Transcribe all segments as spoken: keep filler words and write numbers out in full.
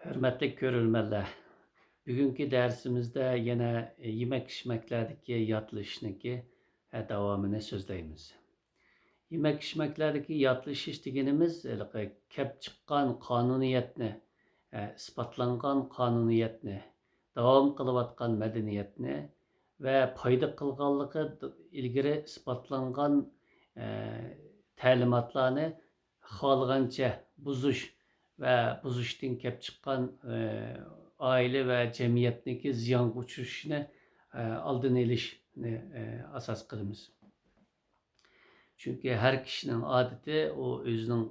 ھۆرمەتلىك كۆرۈرمەنلەر، بۈگۈنكى دەرسىمىزدە يەنە يېمەك-ئىچمەكلەردىكى ياتلىشىشنىڭكى داۋامىنى سۆزلەيمىز. يېمەك-ئىچمەكلەردىكى ياتلىشىش دېگىنىمىز ھېلىقى كەپ چىققان قانۇنىيەتنى، ئىسپاتلانغان قانۇنىيەتنى، داۋام قىلىۋاتقان مەدەنىيەتنى ۋە پايدا قىلغانلىقى ئىلگىرى ئىسپاتلانغان تەلىماتلارنى خالىغانچە بۇزۇش ۋە بۇزۇشتىن كەپ چىققان ئائىلە ۋە جەمئىيەتنىڭكى زىيانغا ئۇچرىشىشىنى ئالدىنى ئېلىشنى ئاساس قىلىمىز. چۈنكى ھەر كىشىنىڭ ئادىتى ئۇ ئۆزىنىڭ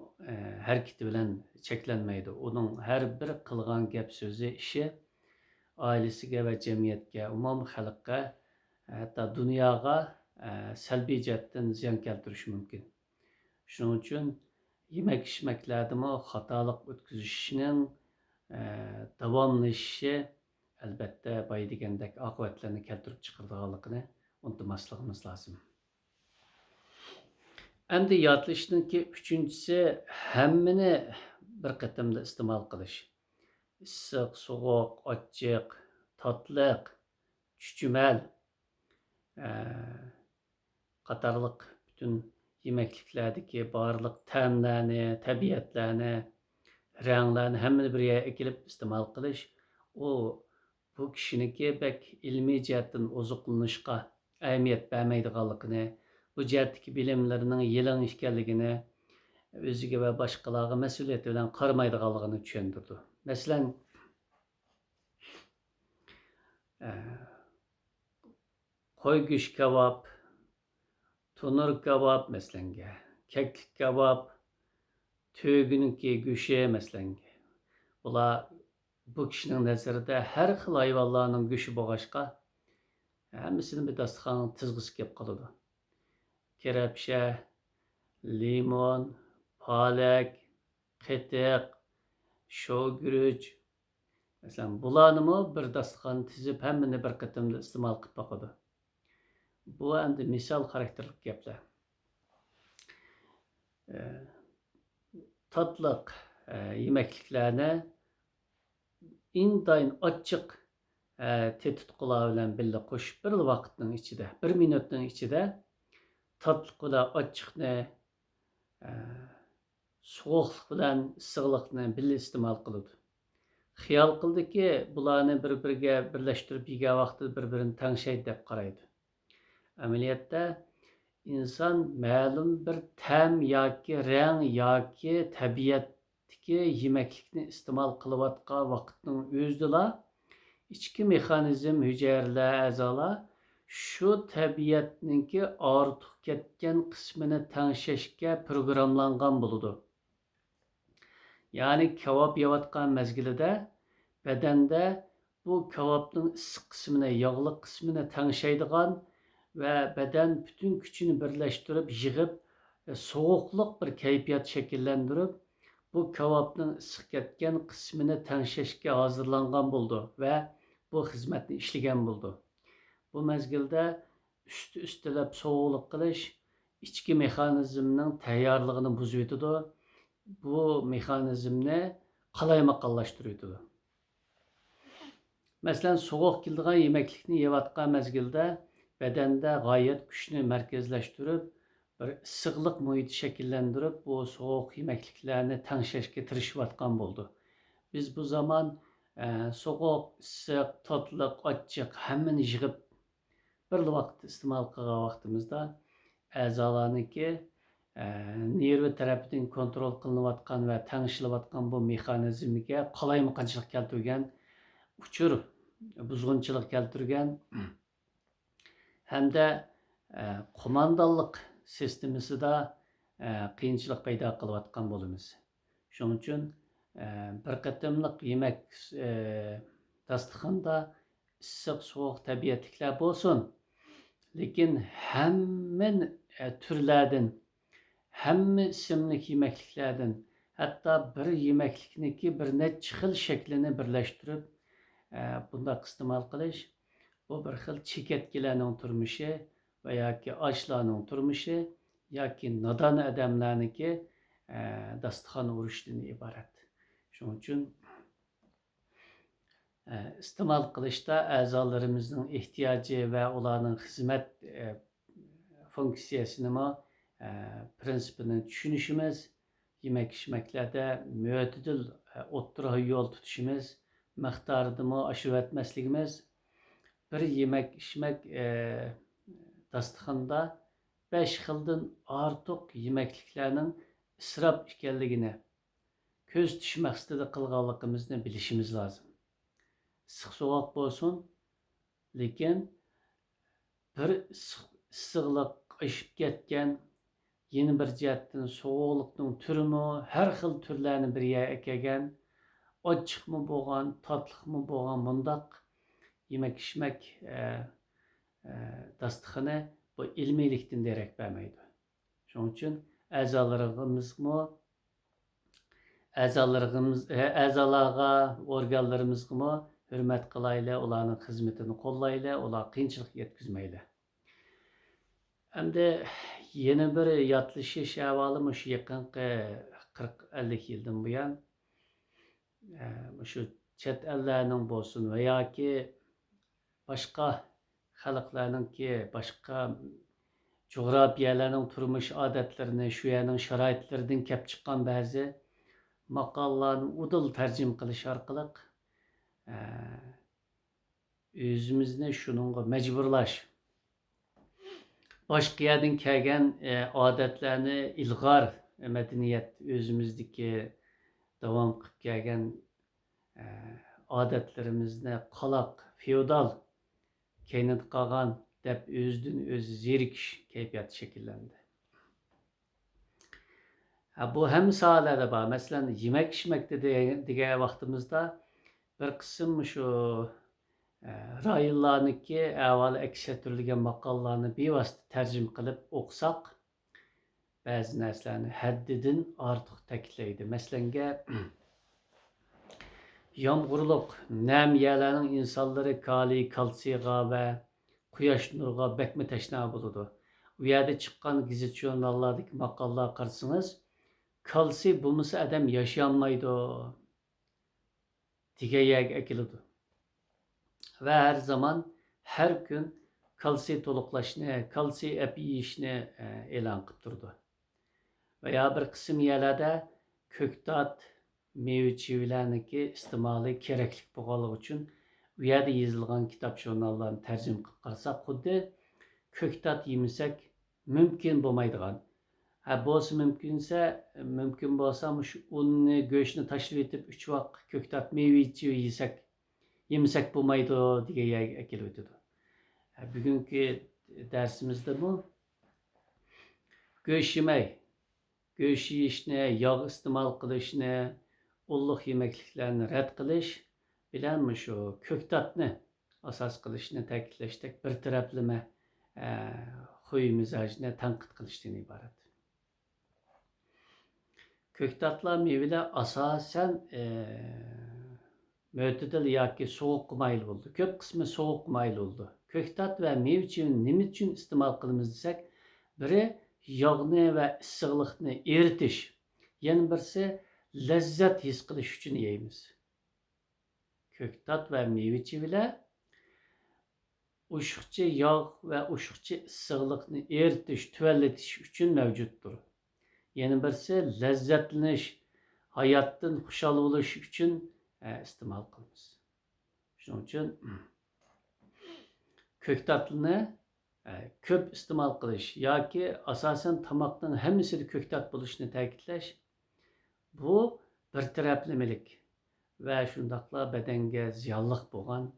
ھەرىكىتى بىلەن چەكلەنمەيدۇ. ئۇنىڭ ھەر بىر قىلغان گەپ سۆزى، ئىشى ئائىلىسىگە ۋە جەمئىيەتكە، ئومۇمىي خەلققە، ھەتتا دۇنياغا سەلبىي جەھەتتىن زىيان كەلتۈرۈشى مۇمكىن. شۇنىڭ ئۈچۈن يېمەك-ئىچمەكلەردىمۇ خاتالىق ئۆتكۈزۈشنىڭ داۋاملىشىشى ئەلۋەتتە بايا دېگەندەك ئاقىۋەتلەرنى كەلتۈرۈپ چىقىرىدىغانلىقىنى ئۇنتۇماسلىقىمىز لازىم. ئەمدى ياتلىشىشنىڭكى ئۈچىنچىسى، ھەممىنى بىر قېتىمدا ئىستېمال قىلىش. ئىسسىق، سوغۇق، ئاچچىق، تاتلىق، چۈچۈمەل، ئە، قاتارلىق پۈتۈن يېمەكلىكلەردىكى بارلىق تەملەرنى، تەبىئەتلەرنى، رەڭلەرنى ھەممىنى بىر يەرگە ئېكىلىپ ئىستېمال قىلىش، ئۇ بۇ كىشىنىڭكى بەك ئىلمىي جەھەتتىن ئوزۇقلىنىشقا ئەھمىيەت بەرمەيدىغانلىقىنى، بۇ جەھەتتىكى بىلىملىرىنىڭ يېلىڭ ئىكەنلىكىنى، ئۆزىگە ۋە باشقىلارغا مەسئۇلىيىتى بىلەن قارىمايدىغانلىقىنى چۈشەندۈرىدۇ. مەسىلەن، ئە، قوي گۆش كاۋاپ، تونۇر كاۋاپ مەسىلەنگە، كەكلىك كاۋاپ، تۆگىنىڭكى گۆشى مەسىلەنگە. بۇلار بۇ كىشىنىڭ نەزىرىدە ھەر خىل ھايۋانلارنىڭ گۆشى بولغاچقا، ھەممىسىنى بىر داستىخانغا تىزغۇسى كېلىپ قالىدۇ. كىرەپشە، لىمون، پالەك، قېتىق، شوۋگۈرۈچ، مەسىلەن، بۇلارنىمۇ بىر داستىخان تىزىپ، ھەممىنى بىر قېتىمدا ئىستېمال قىلىپ باقىدۇ. بۇ ئەمدى مىسال خاراكتېرلىك گەپلەر. ئە، تاتلىق، ئە، يېمەكلىكلەرنى ئىنتايىن ئاچچىق، ئە، تېتىتقۇلار بىلەن بىللە قوشۇپ، بىر ۋاقىتنىڭ ئىچىدە، بىر مىنۇتنىڭ ئىچىدە تاتلىق بىلەن ئاچچىقنى، ئە، سوغۇقلۇق بىلەن ئىسسىقلىقنى بىللە ئىستېمال قىلىدۇ. خىيال قىلدىكى، بۇلارنى بىر-بىرىگە بىرلەشتۈرۈپ يېگەن ۋاقتىدا بىر-بىرىنى تەڭشەيدۇ دەپ قارايدۇ. ئەمەلىيەتتە، ئىنسان مەلۇم بىر تەم ياكى رەڭ ياكى تەبىئەتتىكى يېمەكلىكنى ئىستېمال قىلىۋاتقان ۋاقىتنىڭ ئۆزىدىلا ئىچكى مېخانىزم، ھۈجەيرىلەر، ئەزالار شۇ تەبىئەتنىڭكى ئارتۇق كەتكەن قىسمىنى تەڭشەشكە پروگراممىلانغان بولىدۇ. يەنى كاۋاپ يەۋاتقان مەزگىلىدە بەدەندە بۇ كاۋاپنىڭ ئىسسىق قىسمىنى، ياغلىق قىسمىنى تەڭشەيدىغان ۋە بەدەن پۈتۈن كۈچىنى بىرلەشتۈرۈپ، يىغىپ، سوغۇقلۇق بىر كەيپىيات شەكىللەندۈرۈپ، بۇ كاۋاپنىڭ ئىسسىق كەتكەن قىسمىنى تەڭشەشكە ھازىرلانغان بولىدۇ ۋە بۇ خىزمەتنى ئىشلىگەن بولىدۇ. بۇ مەزگىلدە ئۈستى ئۈستىلەپ سوغۇقلۇق قىلىش ئىچكى مېخانىزمنىڭ تەييارلىقىنى بۇزۇۋېتىدۇ. بۇ مېخانىزمنى قالايمىقانلاشتۇرۇۋېتىدۇ. مەسىلەن، سوغۇق كېلىدىغان يېمەكلىكنى يەۋاتقان مەزگىلدە بەدەندە غايەت كۈچنى مەركەزلەشتۈرۈپ، بىر ئىسسىقلىق مۇھىتى شەكىللەندۈرۈپ، بۇ سوغۇق يېمەكلىكلەرنى تەڭشەشكە تىرىشىۋاتقان بولىدۇ. بىز بۇ زامان، ئە، سوغۇق، ئىسسىق، تاتلىق، ئاچچىق ھەممىنى يىغىپ، بىرلا ۋاقىتتا ئىستېمال قىلغان ۋاقتىمىزدا، ئەزالارنىڭكى، ئە، نېرۋا تەرىپىدىن كونترول قىلىنىۋاتقان ۋە تەڭشىلىۋاتقان بۇ مېخانىزمگە قالايمىقانچىلىق كەلتۈرگەن، ئۇچۇر بۇزغۇنچىلىق كەلتۈرگەن ھەمدە، ئە، قوماندانلىق سىستېمىسىدا، ئە، قىيىنچىلىق پەيدا قىلىۋاتقان بولىمىز. شۇنىڭ ئۈچۈن، ئە، بىر قېتىملىق يېمەك، ئە، داستىخاندا ئىسسىق، سوغۇق تەبىئەتلىكلەر بولسۇن، لېكىن ھەممە، ئە، تۈرلەردىن، ھەممە ئىسىملىك يېمەكلىكلەردىن، ھەتتا بىر يېمەكلىكنىڭكى بىر نەچچە خىل شەكلىنى بىرلەشتۈرۈپ، ئە، بۇنداق ئىستېمال قىلىش، بۇ بىر خىل چېكەتكىلەرنىڭ تۇرمۇشى ۋە ياكى ئاچلارنىڭ تۇرمۇشى ياكى نادان ئادەملەرنىڭكى، ئە، داستىخان ئۇرۇشىدىن ئىبارەت. شۇنىڭ ئۈچۈن ئىستېمال قىلىشتا ئەزالىرىمىزنىڭ ئېھتىياجى ۋە ئۇلارنىڭ خىزمەت، ئە، فۇنكسىيەسىنىمۇ، ئە، پىرىنسىپىنى چۈشىنىشىمىز، يېمەك-ئىچمەكلەردە مۆتىدىل، ئە، ئوتتۇرا يول تۇتۇشىمىز، مىقدارىدىمۇ ئاشۇرۇۋەتمەسلىكىمىز، بىر يېمەك-ئىچمەك، ئە، داستىخاندا بەش خىلدىن ئارتۇق يېمەكلىكلەرنىڭ ئىسراپ ئىكەنلىكىنى كۆزىتىش مەقسىتىدە قىلغانلىقىمىزنى بىلىشىمىز لازىم. ئىسسىق سوغۇق بولسۇن، لېكىن بىر ئىسسىق-، ئىسسىقلىق ئېشىپ كەتكەن، يەنە بىر جەھەتتىن سوغۇقلۇقنىڭ تۈرىمۇ ھەر خىل تۈرلەرنى بىر يەرگە ئەكەلگەن، ئاچچىقمۇ بولغان، تاتلىقمۇ بولغان مۇنداق يېمەك-ئىچمەك، ئە، ئە، داستىخىنى بۇ ئىلمىيلىكتىن دېرەك بەرمەيدۇ. شۇنىڭ ئۈچۈن ئەزالىرىمىزمۇ، ئەزالىرىمىز، ئە، ئەزالارغا، ئورگانلىرىمىزغىمۇ ھۆرمەت قىلايلى، ئۇلارنىڭ خىزمىتىنى قوللايلى، ئۇلارغا قىيىنچىلىق يەتكۈزمەيلى. ئەمدى يەنە بىر ياتلىشىش ئەھۋالى مۇشۇ يېقىنقى قىرىق، ئەللىك يىلدىن بۇيان، ئە، مۇشۇ چەت ئەللەرنىڭ بولسۇن ۋە ياكى باشقا خەلقلەرنىڭكى، باشقا جۇغراپىيەلەرنىڭ تۇرمۇش ئادەتلىرىنى، شۇ يەرنىڭ شارائىتلىرىدىن كەپ چىققان بەزى ماقالىلارنى ئۇدۇل تەرجىمە قىلىش ئارقىلىق، ئە، ئۆزىمىزنى شۇنىڭغا مەجبۇرلاش. باشقا يەردىن كەلگەن، ئە، ئادەتلەرنى ئىلغار مەدەنىيەت ئۆزىمىزدىكى داۋام قىلىپ كەلگەن، ئە، ئادەتلىرىمىزنى قالاق، فېئودال، كەينىدە قالغان دەپ ئۆزىدىن ئۆزى زېرىكىش كەيپىياتى شەكىللەندى. ھە، بۇ ھەممە ساھەلەردە بار. مەسىلەن، يېمەك-ئىچمەكتە دېگەن، دېگەن ۋاقتىمىزدا بىر قىسىم شۇ، ئە، رايونلارنىڭكى ئەھۋالى ئەكس ئەتتۈرۈلگەن ماقالىلارنى بىۋاسىتە تەرجىمە قىلىپ ئوقۇساق، بەزى نەرسىلەرنى ھەددىدىن ئارتۇق تەكىتلەيدۇ. مەسىلەنگە، يامغۇرلۇق، نەم يەرلەرنىڭ ئىنسانلىرى كالىي، كالتسىيغا ۋە قۇياش نۇرىغا بەكمۇ تەشنا بولىدۇ. ئۇ يەردە چىققان گېزىت-ژۇرناللاردىكى ماقالىلارغا قارىسىڭىز، كالتسىي بولمىسا ئادەم ياشىيالمايدۇ دېگەن يەرگە ئەكېلىدۇ. ۋە ھەر زامان، ھەر كۈن كالتسىي تولۇقلاشنى، كالتسىي ئەپ يېيىشنى، ئە، ئېلان قىلىپ تۇرىدۇ. ۋە يا بىر قىسىم يەرلەردە كۆكتات، مېۋە-چېۋىلەرنىڭكى ئىستېمالى كېرەكلىك بولغانلىقى ئۈچۈن، ئۇ يەردە يېزىلغان كىتاب-ژۇرناللارنى تەرجىمە قىلىپ قارىساق، خۇددى كۆكتات يېمىسەك مۇمكىن بولمايدىغان. ھە، بولسا مۇمكىنسە، مۇمكىن بولسا مۇشۇ ئۇننى، گۆشنى تاشلىۋېتىپ، ئۈچ ۋاق كۆكتات، مېۋە-چېۋە يېسەك، يېمىسەك بولمايدۇ دېگەن يەرگە ئەكېلىۋېتىدۇ. ھە، بۈگۈنكى دەرسىمىزدىمۇ گۆش يېمەي، گۆش يېيىشنى، ياغ ئىستېمال قىلىشنى، ئۇنلۇق يېمەكلىكلەرنى رەت قىلىش بىلەن مۇشۇ كۆكتاتنى ئاساس قىلىشنى تەكىتلەشتەك بىر تەرەپلىمە، ئە، خۇي مىزاجنى تەنقىد قىلىشتىن ئىبارەت. كۆكتاتلار، مېۋىلەر ئاساسەن، ئە، مۆتىدىل ياكى سوغۇققا مايىل بولىدۇ. كۆپ قىسمى سوغۇققا مايىل بولىدۇ. كۆكتات ۋە مېۋە-چېۋىنى نېمە ئۈچۈن ئىستېمال قىلىمىز دېسەك، بىرى ياغنى ۋە ئىسسىقلىقنى ئېرىتىش، يەنە بىرسى لەززەت ھېس قىلىش ئۈچۈن يەيمىز. كۆكتات ۋە مېۋە-چېۋىلەر ئوشۇقچە ياغ ۋە ئوشۇقچە ئىسسىقلىقنى ئېرىتىش، تۆۋەنلىتىش ئۈچۈن مەۋجۇتتۇر. يەنە بىرسى لەززەتلىنىش، ھاياتتىن خۇشال بولۇش ئۈچۈن، ئە، ئىستېمال قىلىمىز. شۇنىڭ ئۈچۈن كۆكتاتلىنى، ئە، كۆپ ئىستېمال قىلىش ياكى ئاساسەن تاماقنىڭ ھەممىسىدە كۆكتات بولۇشىنى تەكىتلەش، بۇ بىر تەرەپلىمىلىك ۋە شۇنداقلا بەدەنگە زىيانلىق بولغان،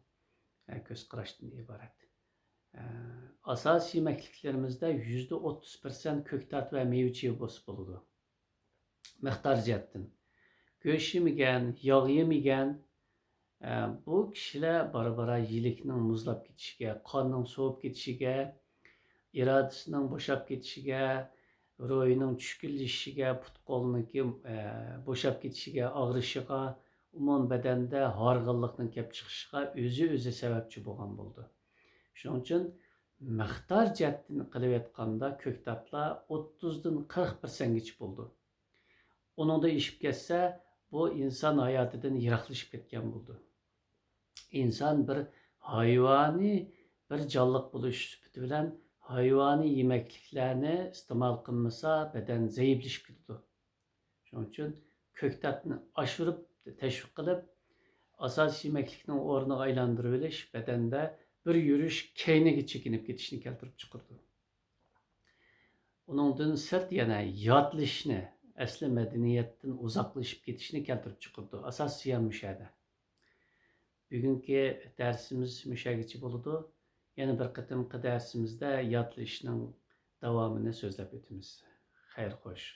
ئە، كۆز قاراشتىن ئىبارەت. ئە، ئاساسىي يېمەكلىكلىرىمىزدە يۈزدە ئوتتۇز پىرسەنت كۆكتات ۋە مېۋە-چېۋە بولسا بولىدۇ. مىقدار جەھەتتىن. گۆش يېمىگەن، ياغ يېمىگەن، ئە، بۇ كىشىلەر بارا-بارا يىلىكنىڭ مۇزلاپ كېتىشىگە، قاننىڭ سوۋۇپ كېتىشىگە، ئىرادىسىنىڭ بوشاپ كېتىشىگە، روھىنىڭ چۈشكۈنلىشىشىگە، پۇت-قولنىڭكى، ئە، بوشاپ كېتىشىگە، ئاغرىشىغا، ئومۇمەن بەدەندە ھارغىنلىقنىڭ كەپ چىقىشىغا ئۆزى-ئۆزى سەۋەبچى بولغان بولىدۇ. شۇنىڭ ئۈچۈن مىقدار جەھەتتىن قىلىۋېتقاندا، كۆكتاتلار ئوتتۇزدىن قىرىق پىرسەنتكىچە بولىدۇ. ئۇنىڭدىن ئېشىپ كەتسە، بۇ ئىنسان ھاياتىدىن يىراقلىشىپ كەتكەن بولىدۇ. ئىنسان بىر ھايۋانىي، بىر جانلىق بولۇش سۈپىتى بىلەن ھايۋانىي يېمەكلىكلەرنى ئىستېمال قىلمىسا، بەدەن زەئىپلىشىپ كېتىدۇ. شۇنىڭ ئۈچۈن كۆكتاتنى ئاشۇرۇپ تەشۋىق قىلىپ، ئاساسىي يېمەكلىكنىڭ ئورنىغا ئايلاندۇرۇۋېلىش بەدەندە بىر يۈرۈش كەينىگە چېكىنىپ كېتىشنى كەلتۈرۈپ چىقىرىدۇ. ئۇنىڭدىن سىرت يەنە ياتلىشىشنى، ئەسلى مەدەنىيەتتىن ئۇزاقلىشىپ كېتىشنى كەلتۈرۈپ چىقىرىدۇ. ئاساسىي زىيان مۇشۇ يەردە. بۈگۈنكى دەرسىمىز مۇشۇ يەرگىچە بولىدۇ. يەنە بىر قېتىمقى دەرسىمىزدە ياتلىشىشنىڭ داۋامىنى سۆزلەپ ئۆتىمىز. خەير خوش.